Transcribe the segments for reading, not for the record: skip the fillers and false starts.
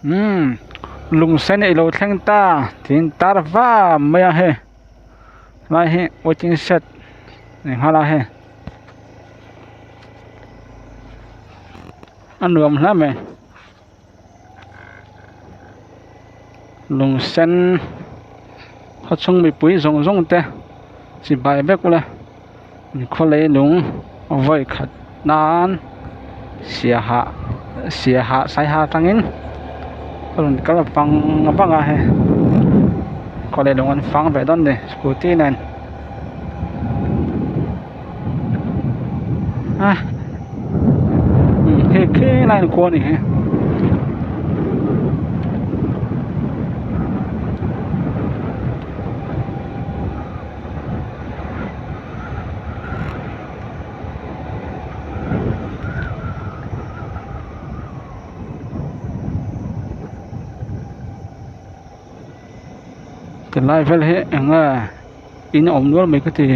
Umm lungsen ilo thleng ta tiin tar vam mai a hei helai hi waiting shed ni nghal a hei a nuam hle mai lungsen khawchhung mipui zawng zawng te chibai vek ula inkhaw leilung vawi khat nan siaha siaha saiha atangin a rawn kal vang vang a hei khaw leilung an fang ve dawn a ni scooty nen a hei khi lai an kual a ni hi. Tilai vel hi eng nge in a awm nual mai ka ti.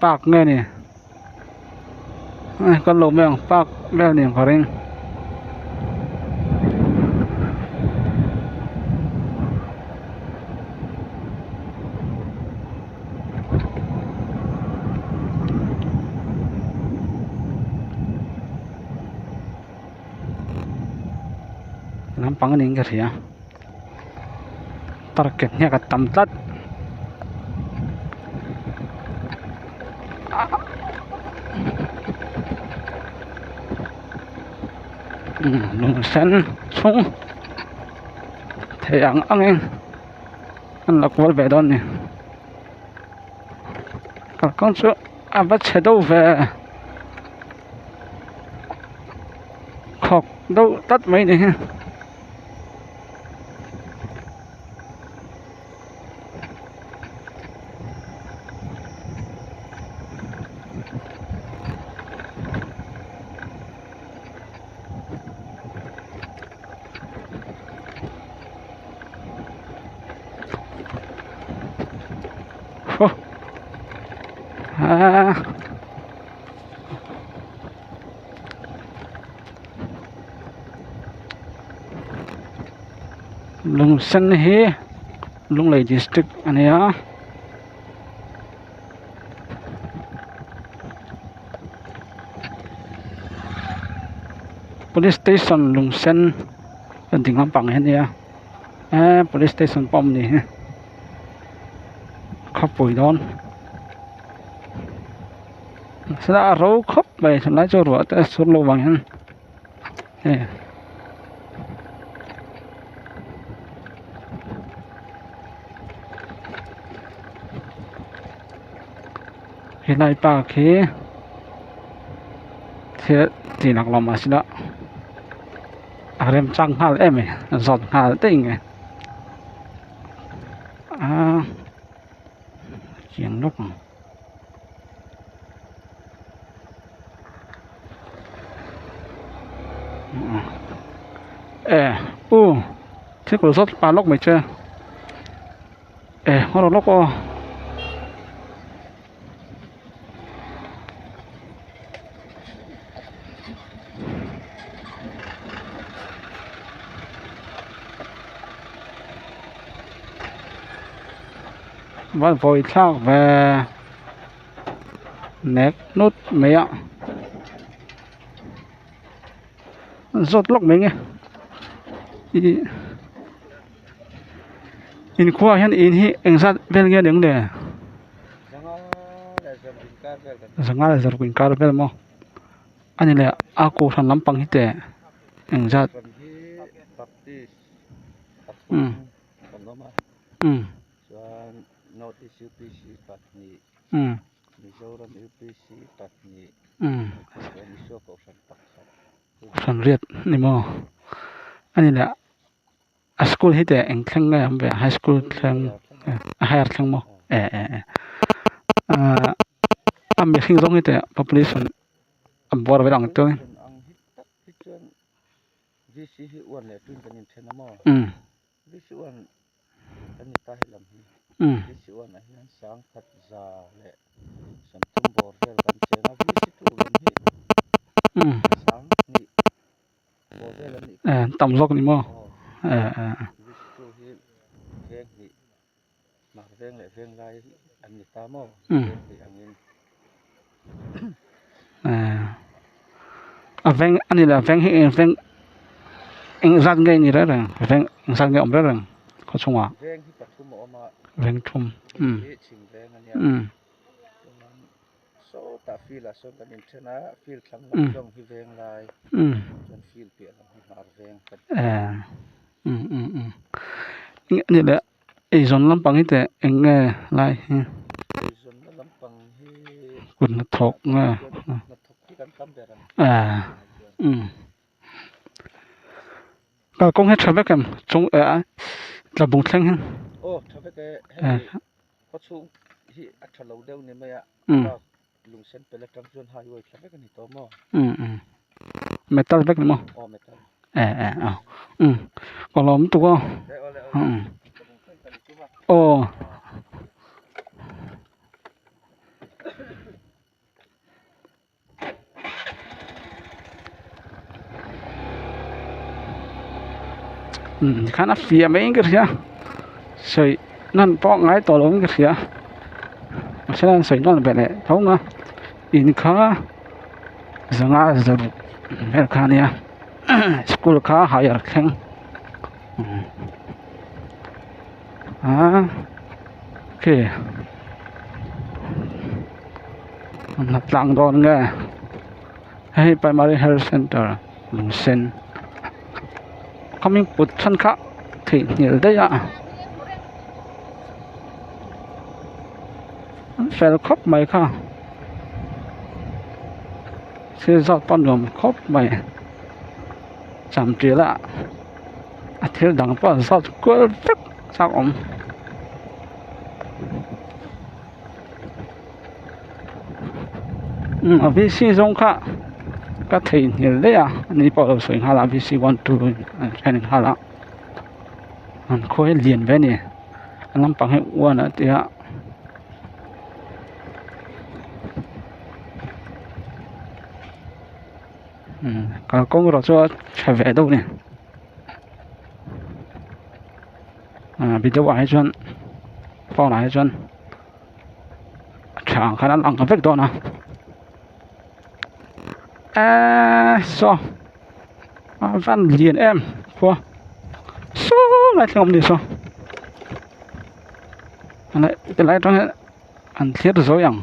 Park nge ni kan lo mai ang park vel ni ang ka ring. Lampang a niin ka hria tarket hniak a tam tlat lung sen chhung thei ang angin an la kual ve dawn a ni kalkawng chu a va chhe deuh ve. Khawk deuh tlat mai ni hi. Lungsen hi Lunglei district a ni a. Police station Lungsen a ding lampang hi a nia eee police station pawh a awm a ni hi khawpui dawn. Mahse a ro khawp mai tunlai chu ruah te a sur loh vang hian hei helai park hi thil tih lak lo mahse la a remchang nghal em a ni a zawt nghal daih ang e aaa chiang lawk ang. Eh u thil kawr zawt pa lawk mai che eh haw rawh lawk aw. Va vawi thlak ve nek nut mai a zawt lawk mai nge ih inkhua ah hian in hi engzat vel nge aniang le zanga leh zaruk inkar vel maw ani leh a kohhran lampang hi teh engzat umm. Chuan North East UPC pahnih, Mizoram UPC pahnih, chuan Isua Kohhran pakhat. Kohhran riat ni maw? A ni leh a school hi teh eng thleng nge awm ve a high school thleng a higher thleng maw? E e e a mihring zawng hi teh population a buar vel ang chuan. Ang hi tak hi chuan VC hi uan leh tuin kan inthen a maw? VC uan kan ni ta he lam hi VC uan ah hian sangkhat za leh sawmthum bawr vel kan cheng a. tam zawk ni maw eh eh. VC two hi veng hnih hmar veng leh veng lai an ni ta maw veng hnih angin. Eh a veng a ni lo veng hi eng veng eng zat nge ni reng reng veng eng zat nge awm reng reng khaw chhungah. Veng hi pathum a awm a. Veng thum. Hei hi chhim veng a nia. Chuan Sawtah field ah sawn kan inthen a, field thlang lam zawng hi veng lai, chuan field piah lam hi hmar veng kan ti a. Ni leh eizawn lampang hi teh eng nge lai hi? Eizawnna lampang hi Kut hnathawk nge? Hnathawk hi kan tam ber ang. Kalkawng hi tha vek em? Chung tlabung thleng hi? Aw tha vek e, hemi Khaw chhung hi a tha lo deuh ni mai a, bak lungsen pel atang chuan highway thla vek a ni tawh maw? Metal vek ni maw? Aw metal. Eh eh aw ka lawm tuk aw. Aw. Tikhan a fiah mai in ka hria sawi nan pawh ngai tawh lo in ka hria mahse an sawi nawn ve leh tho ang a in kha zanga zaruk vel kha a nia school kha higher thleng ah khi. Hna tlang dawn nge hei primary health center lungsen khawming put chhan kha theihnghilh daih a an fel khawp mai kha thil zawt pawh nuam khawp mai champial a a thil dang pawh an zawt kual vek chak awm. A VC zawng kha ka theihnghilh daih a ani pawh a lo sawi nghal a VC one two an hre nghal a an khawi lian ve a ni a lampang hi one a tia kalkawng erawh chu a tha ve deuh a ni video ah hi chuan phone ah hi chuan. Tha ang khan an ang vek dawn a eee saw a van lian em khua saw lai thleng awm ni saw tilai atang hian an thlir zawi ang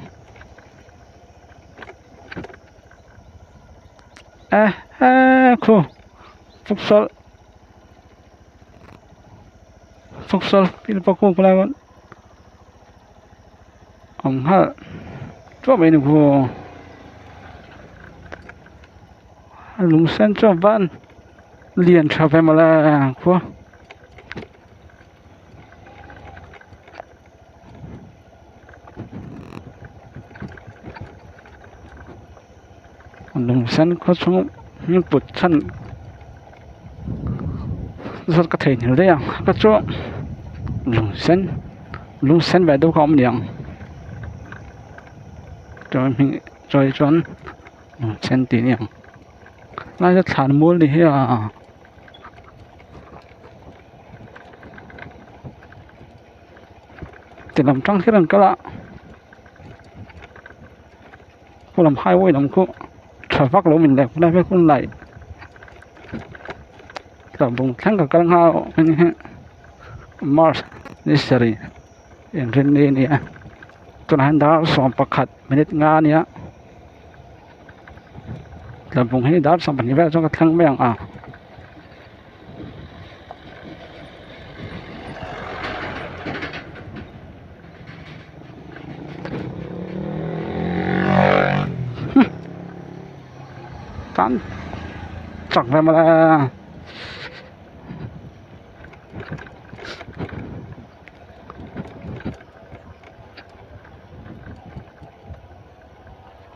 eh eh khu futsal futsal pilpaku lai Awm nghal teuh mai ni khu a lung sen chu a van lian tha ve mawle khua. Lung sen khaw chhung hming put chhan zawt ka theihnghilh daih a ka chu lung sen lung sen ve deuh kha a awm niang chuan hming chawi chuan lung sen tih a ni ang lai hi thlan mual ni hi a. Ti lam tang hian an kal a. Khu lam highway lam khu tha vak lo min leh khulai vel hun laih tlabung thleng ka kal nghal heng hi march ni sarih inrinni a ni a tunah hian dar 11 minute nga a nia tlabung hi dar 12 vel chuan ka thleng mai ang a. Tan chak ve mawle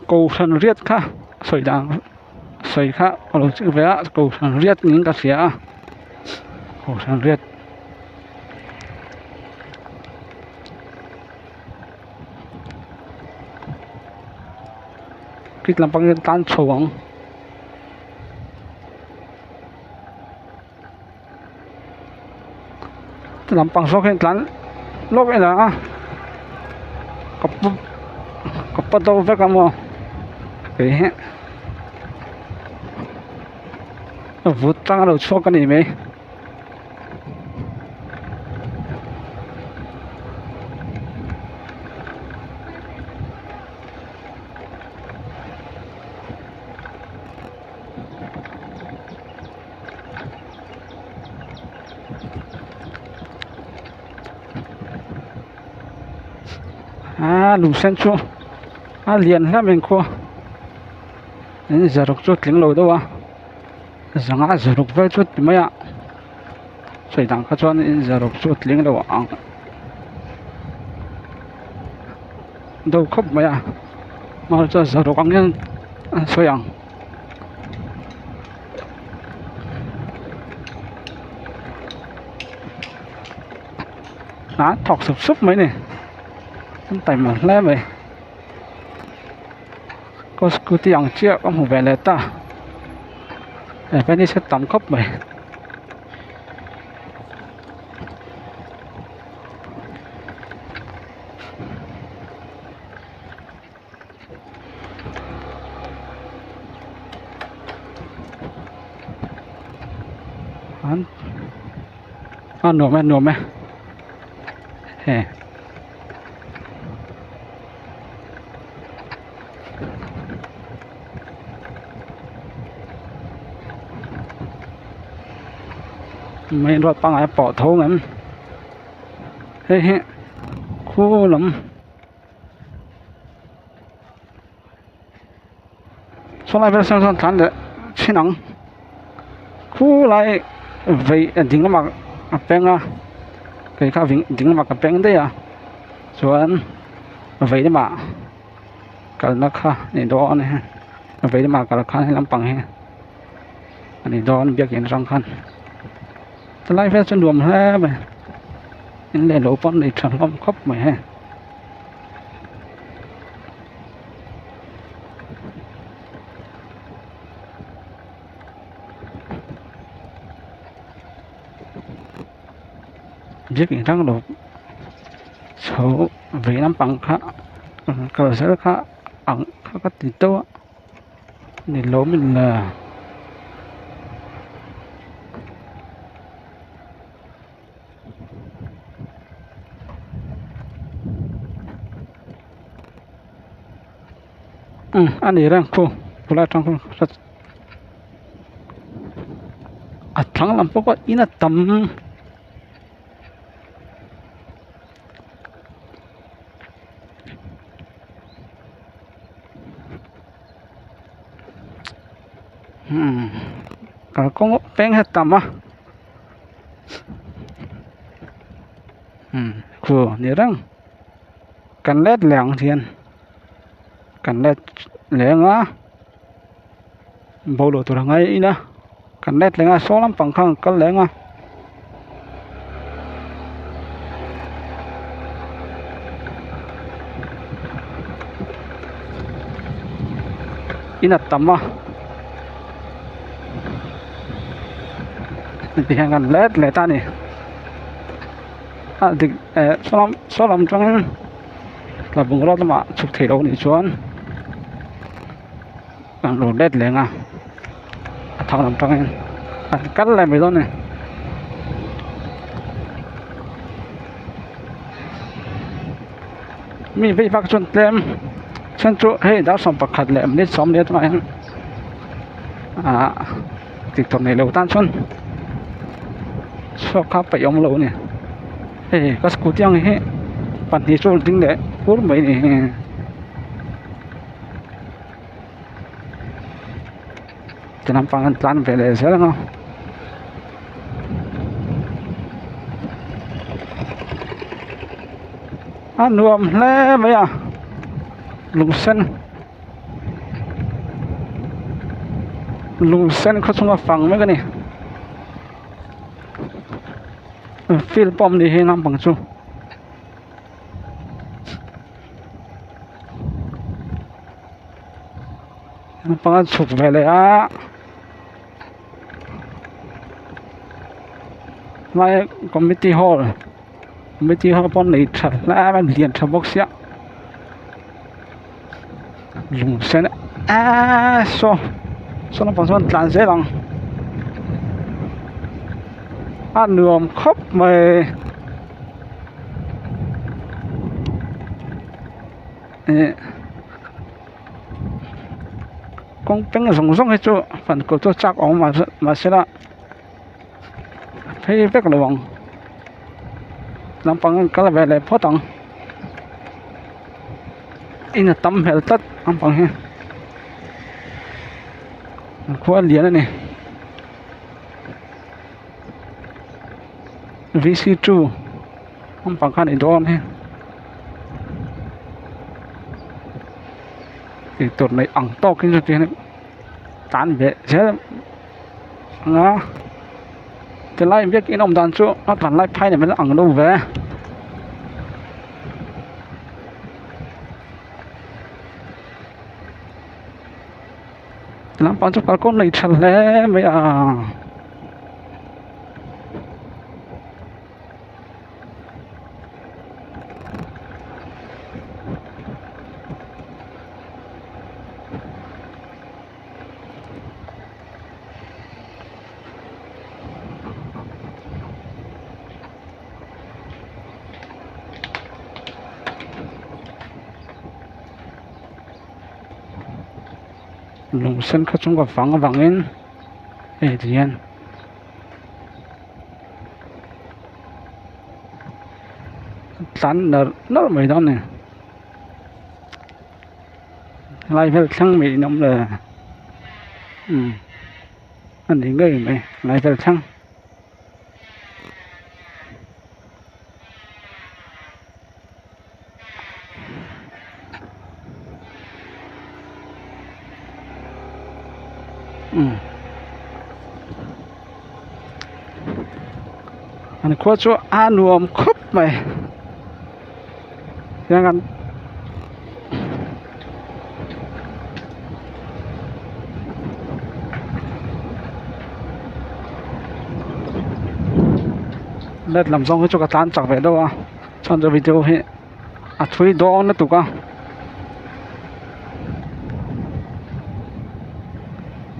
Kohhran riat kha sawi dan sawi kha a lo chik ve a kohhran riat niin ka hria a kohhran riat. Kit lampang hian tan chho ang. Lampang zawk hian tlan lawk ila a ka pu ka pa do vek a maw kei hi vut tang a lo chhuak a ni mai. Aaa lungsen chu a lian hlem in khua in zaruk chu a tling lo deuh a zanga zaruk vel chu ti mai a sawi dang kha chuan in zaruk chu a tling lo ang deuh khawp mai a mahse chuan zaruk ang hian an sawi ang. An thawk sup sup mai a ni an taima hle mai kaw scooty ang chiah ka hmu ve leh ta he veng hi tam khawp mai. An a nuam e nuam e he main road pangngai pawh tho ang em hei hi khu lam. Sawlai vel sawn sawn tlan leh thin ang khulai vei ding lamah a peng a kei kha ding lamah ka peng daih a chuan vei lamah kalna kha a ni dawn a vei lamah kal khan he lampang hi a ni dawn biakin atang khan chulai vel chu nuam hle mai in leh lo pawh nei tha hlawm khawp mai hei. Biak in hrang lo chho vei lampang kha kal zel kha ang kha ka ti deuh a ni lo min la. Umm a ni reng khu khulai atang khuan a thlang lam pawh kha in a tam. Umm kalkawng peng hi a tam a. Umm khu ni reng kan let leh ang hian kan let leng a bo loh tur a ngai in a kan let leng a saw lampang khan kan kal leng a. In a tam a tihian kan let let a ni a dik eh saw saw lam atangin tla bungraw lamah chhuk theih loh a nih chuan kan lo let leng a a thang lam atangin an kal leh mai dawn a ni. Mi vei vak chuan tlem chhan chu hei dar 11 leh minute 40 atangah hian ah tihtur nei lo tan chuan chhuak kha peih awm lo a ni hei ka scooty ang hi pahnih chu ding leh fur mai a ni. Ti lampang an tlan ve leh zel ang a. A nuam hle mai a lungsen lungsen khaw chhunga fang mek a ni field pawh a awm ni hi naupang chu. Naupang an chhuk ve leh a. Lai committee hall committee hall pawh nei tha hle a lian tha bawk sia lung sen eee saw saw lampang sawn tlan zel ang a nuam khawp mai eh. Kawng peng zawng zawng hi chu fan kawt chu chak awm mahse la phei vek lo ang naupang an kal ve leh phawt ang in a tam hmel tlat naupang hi an khua a lian a ni V C two naupang khan i dawn hi. Eitur neih ang tawkin chuti hian tan ve zel anga tilai biakin awm dan chu a vanlai phai nen ang lo ve. Lampang chu kalkawng nei tha hle mai a. Lung sen kha chung ka vang avangin hei ti hian. Tlan nar nar mai dawn a ni lai vel thleng mai in awm le umm a ni ngei mai lai vel thleng. An khua chu a nuam khawp mai hian an let lam zawng hi chu ka tlan chak ve deuh a. Chuan chu video hi a thui dawn lutuk a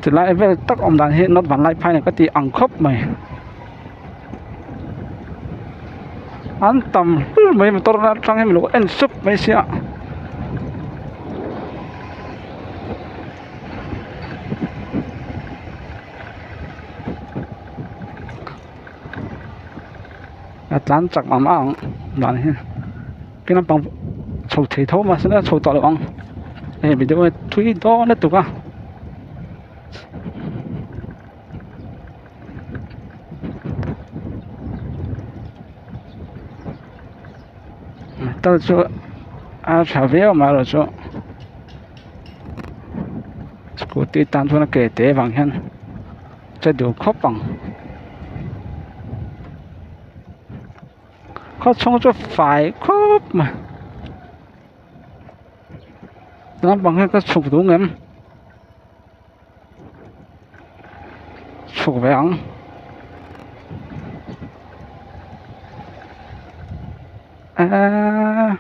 tilai vel tak awm dan hi not van lai phai ka tih ang khawp mai an tam hlur mai motor atang hian ilo en sup mai sia. A tlan chak ang ang dan hi khi lampang chho thei tho mahse a chho tawh lo ang hei video hi thui dawn lutuk a. Tal chu a tha viau amaherawhchu scooty tan chuan a ke te vang hian. Che duh khawp ang khaw chhung chu fai khawp mai naupang hian ka chhuk duh ngem chhuk ve ang eee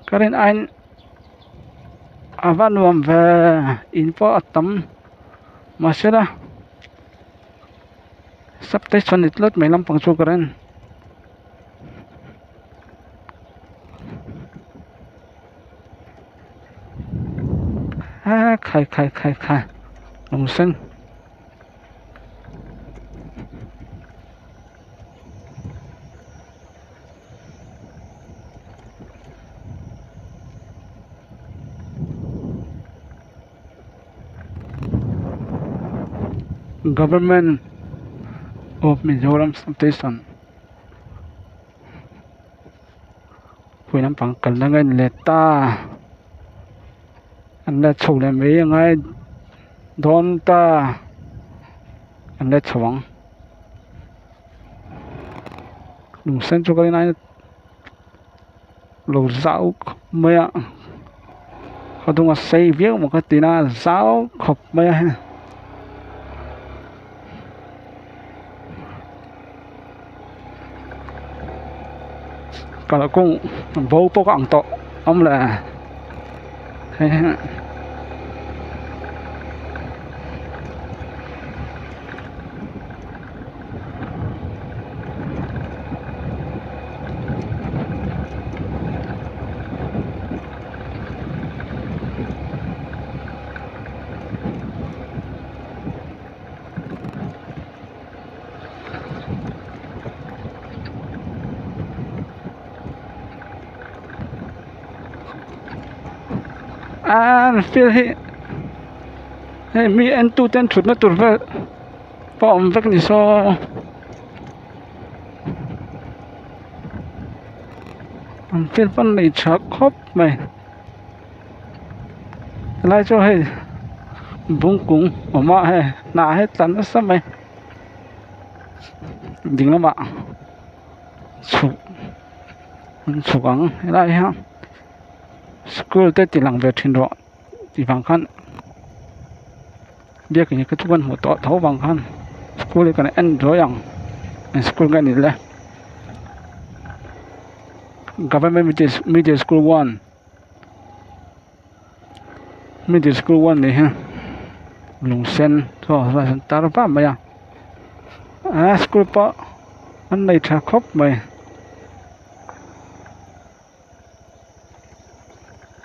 ka rin aiin a va nuam ve in pawh a tam. Mahsela substation ni tlat mai lampang chu ka ren a khai khai khai khai lung sen. Government of Mizoram station pui lampang kalna nge ni leh ta an la chho leh mai a ngai dawn ta an la chho ang lung sen chu ka rin aiin lo zau khawp mai a a dung a sei viau maw ka ti na a zau khawp mai a hei. Kalkawng bo pawh ka ang tawh awm le hei hi An field hi hei mi en tu ten thutna tur vel pawh a awm vek ni saw an field pawn nei tha khawp mai. Helai chu hei bungkung awm a hei hnah hi tla nasa mai ding lamah chhuk an chhuk ang helai hian school te ti lang ve thin rawh tih vang khan biakin hi ka chu kan hmuh tawh tho vang khan school hi kan en duai ang eng school nge ni le government middle school one. Middle school one nih hi lung sen chaw an tar vah mai a a school pawh an nei tha khawp mai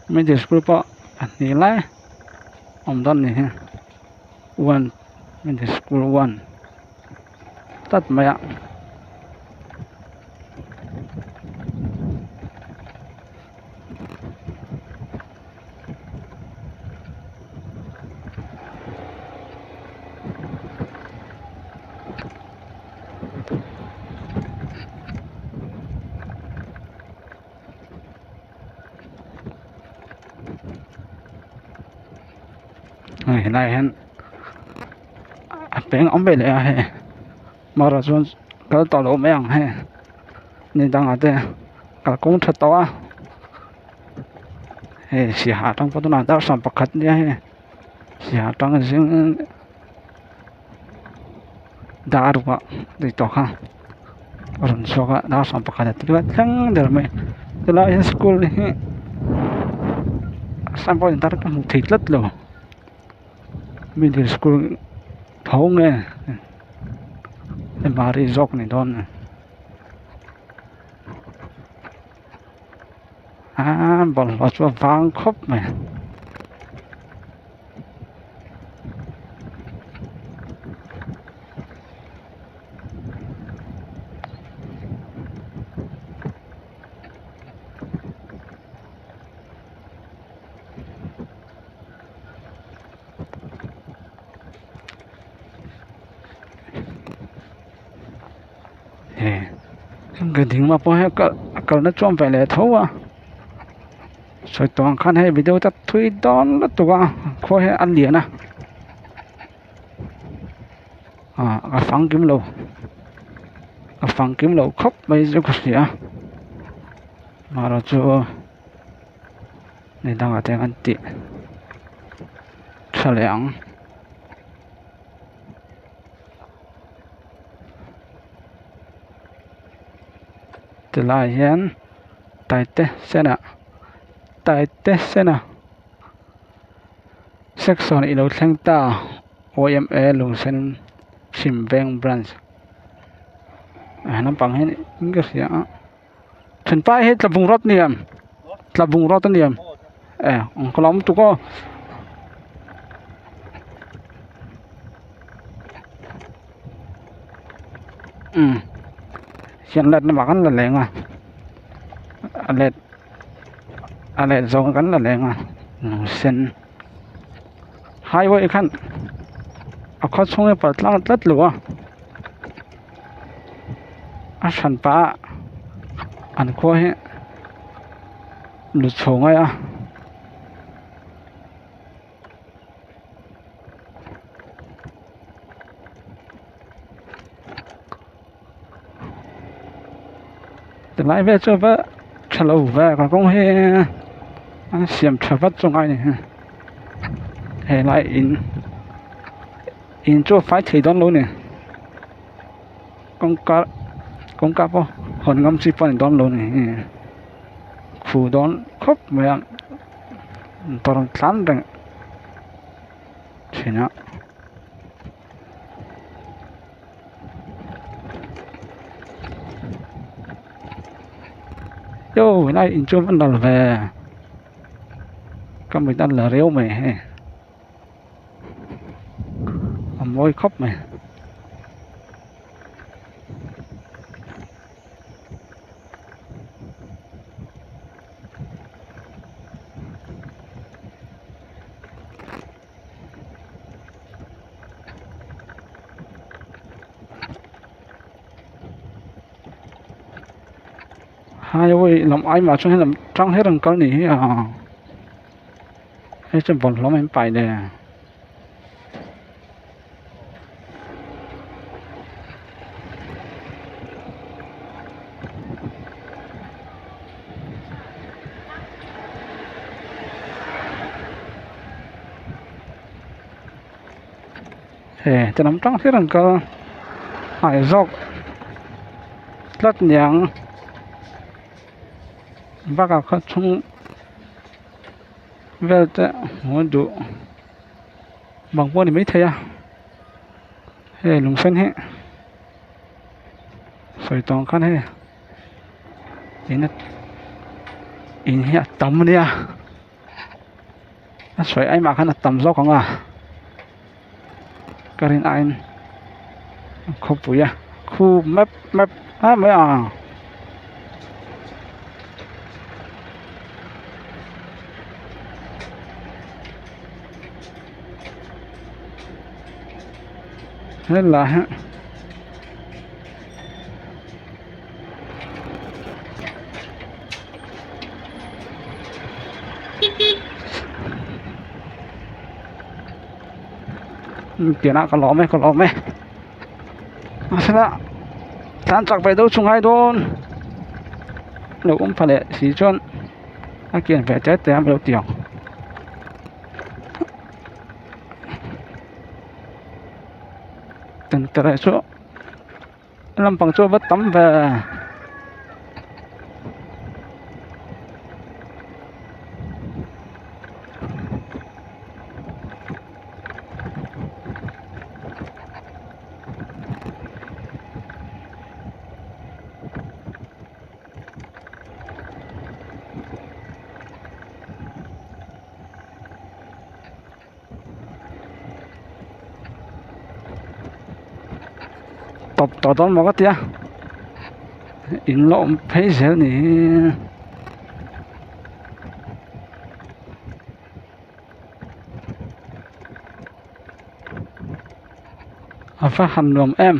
middle school pawh a hnih lai awm dawn nih hi one middle school one tlat mai a. Hei helaiah hian a peng a awm ve leh a hei marawh chuan kal tawh loh mai ang hei ni dangah te kalkawng tha tawh a hei saiha atang pawh tunah dar 11 nia hei saiha atang zing dar ruah tih tawh kha a rawn chhuak a dar 11 a ti thleng der mai tilai hi school hi sign board intar ka hmu thei tlat lo middle school tho nge mari zawk ni dawn a ni. Aaa bawlhhlawh chu a vang khawp mai. Ka ding lamah pawh hian a kalna chu awm ve leh tho a sawi tawh ang khan hei video te thui dawn lutuk a khua hi a lian a ah a fangkim lo a fangkim lo khawp mai chu ka hria amaherawhchu ni dangah te an tih tha leh ang. Tilai hian taite sena taite sena section ilo thleng ta yma lungsen chhim veng branch a naupang hian in ka hria a thenpa hi tlabung rawt a ni em tlabung rawt a ni em e ka lo awm tuk aw. Umm hian let lamah kan la leng a a let a let zawng kan la leng a lung sen highway khan a khaw chhung hi pal tlang tlat lo a a hran pah a an khua hi lu chho ngai a. Tilai vel chu va tha lo ve kalkawng hi an siam tha vat chu ngai a ni helai in in chu a fai thei dawn lo a ni kawngka kawngka pawh hawn ngam chi pawh a ni dawn lo a ni. khu dawn khawp mai a motor an tlan reng thin a. Aw helai in chu a nal ve ka mit a la reu mai hei a mawi khawp mai. Highway lam ai mah chuan helam tang her an kal ni hi a hei chuan bawlhhlawh mai an pai le. He ti lam tang hlir an kal a zawk tlat niang bakah khaw chhung vel te hmuh duh bang pawh a ni maithei a hei lung sen hi sawi tawh ang khan hei in in hi a tam a nia a sawi ai mah khan a tam zawk ang a ka rin aiin khawpui a khu map map em mai ang. Helai hi pianah ka lawm e ka lawm e mahsela tlan chak ve deuh chu ngai dawn lo awm pha leh si chuan a kian ve te te a lo ti ang. Tengtere chu lampang chu a va tam ve. Tawp tawh dawn maw ka tia in la awm phei zel ni hi. A va han nuam em.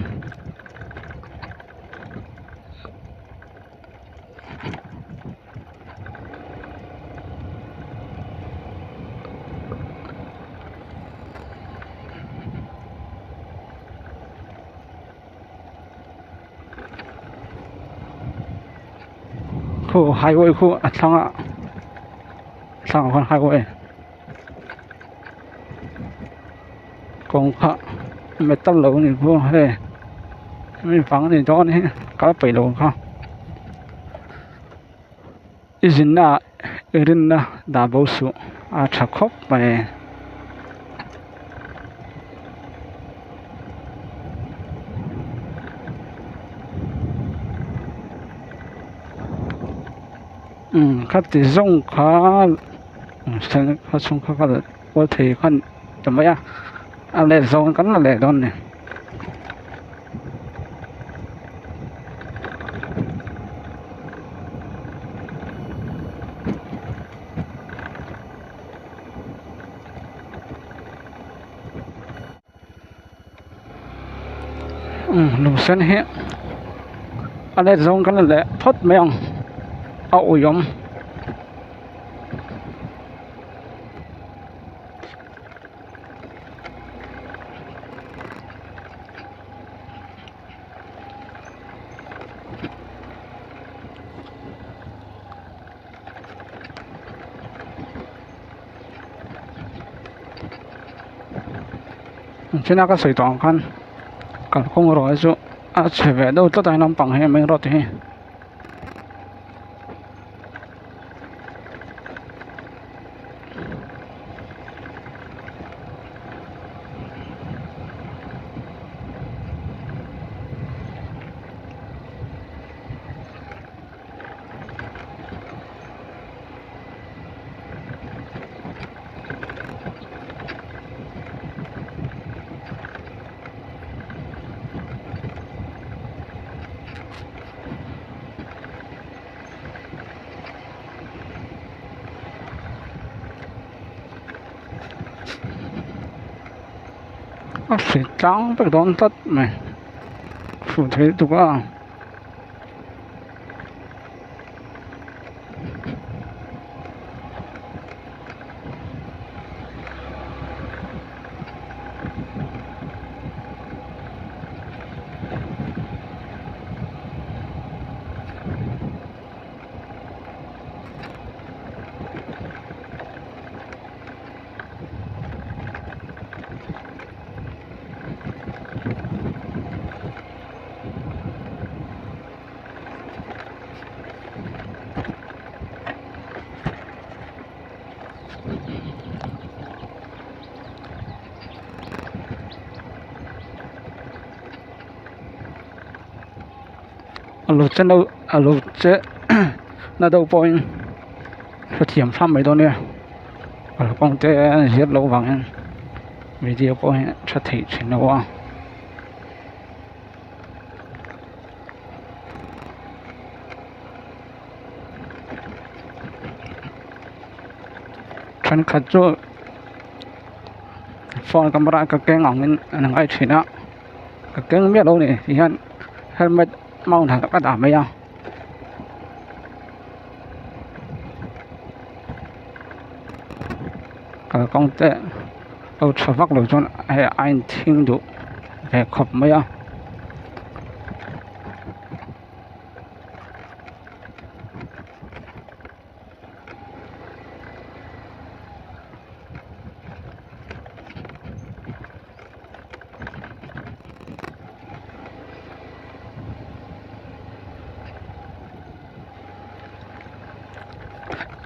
Khu highway khu a thlang a thlangah khuan highway kawng kha metal lo a ni bawk a hei mi vang a ni dawn hi kal peih lo kha i zinna ah i rinna dah bo suh a tha khawp mai. Umm khati zawng kha kha chhung kha kal kual thei khan ta mai a a let zawng kan la leh dawn a ni. Lung sen hi a let zawng kan la leh phawt mai ang a ui awm. China ka sawi tawh ang khan kalkawng erawh hi chu a chhe ve deuh tlat a he naupang hi main road hi. A hri tlang vek dawn tlat mai fu thei lutuk a. A lo che no a lo che na deuh pawhin hrethiam hram mai dawn nia kalkawng te a zir loh vangin video pawh hi tha theih thin lo a. Thenkhat chu phone camera ka keng angin an ngai thin a ka keng miah lo a ni ti hian helmet mount ah ka dah mai a. Kalkawng te lo tha vak lo chuan hei a inthing duh ve khawp mai a.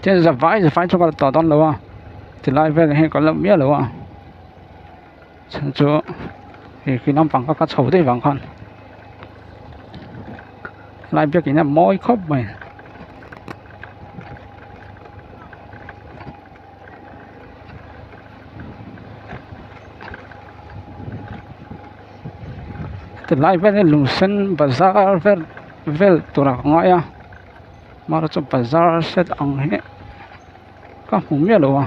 Tin zavai zavai chu ka la tawh dawn lo a tilai vel hi ka la miah lo a chhan chu hei khi lampang kha ka chho daih vang khan lai biakin a mawi khawp mai. Tilai vel hi lungsen bazar vel vel tur ah ka ngai a amaherawhchu chu bazar set ang hi ka hmu miah lo a.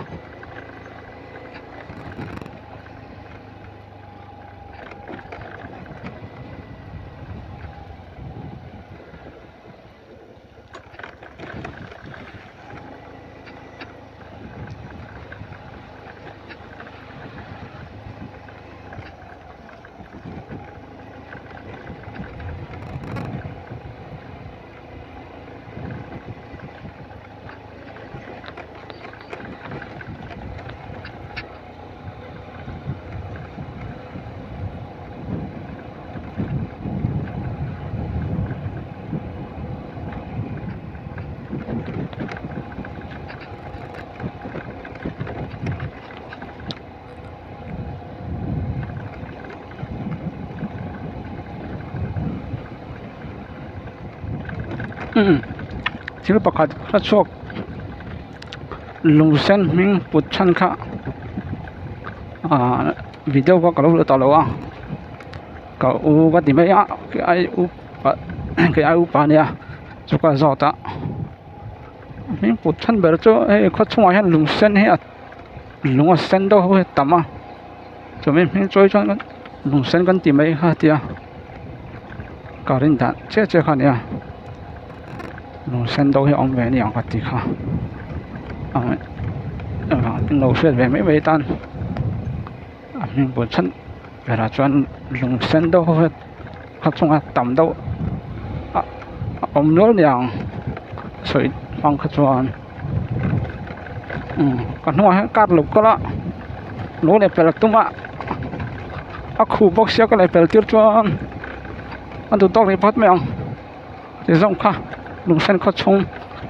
Thil pakhat hla chhuak lung sen hming put chhan kha ahh video kha ka lo la ta lo a ka u ka ti mai a kei ai upa kei ai upa ania chu ka zawt a hming put chhan ber chu hei khaw chhungah hian lung sen hi a lung a sen deuh ho hi a tam a chumi hming chawi chuan lung sen kan ti mai kha a tia ka rin dan chiah chiah kha a nia lung sen deuh hi a awm ve a ni ang ka ti kha engvang lo hriat ve mai mai tan a hming put chhan berah chuan lung sen deuh ho hi khaw chungah tam deuh a awm nual a ni ang sawi hmang kha chuan umm ka hnungah hian car lo kal a lo leh pel tum a a khuh bawk sia ka leh pel tir chuan a duh tawk rih phawt mai ang ti zawng kha lungsen khaw chhung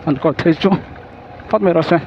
an kawr thei chu phawt mai rawh se.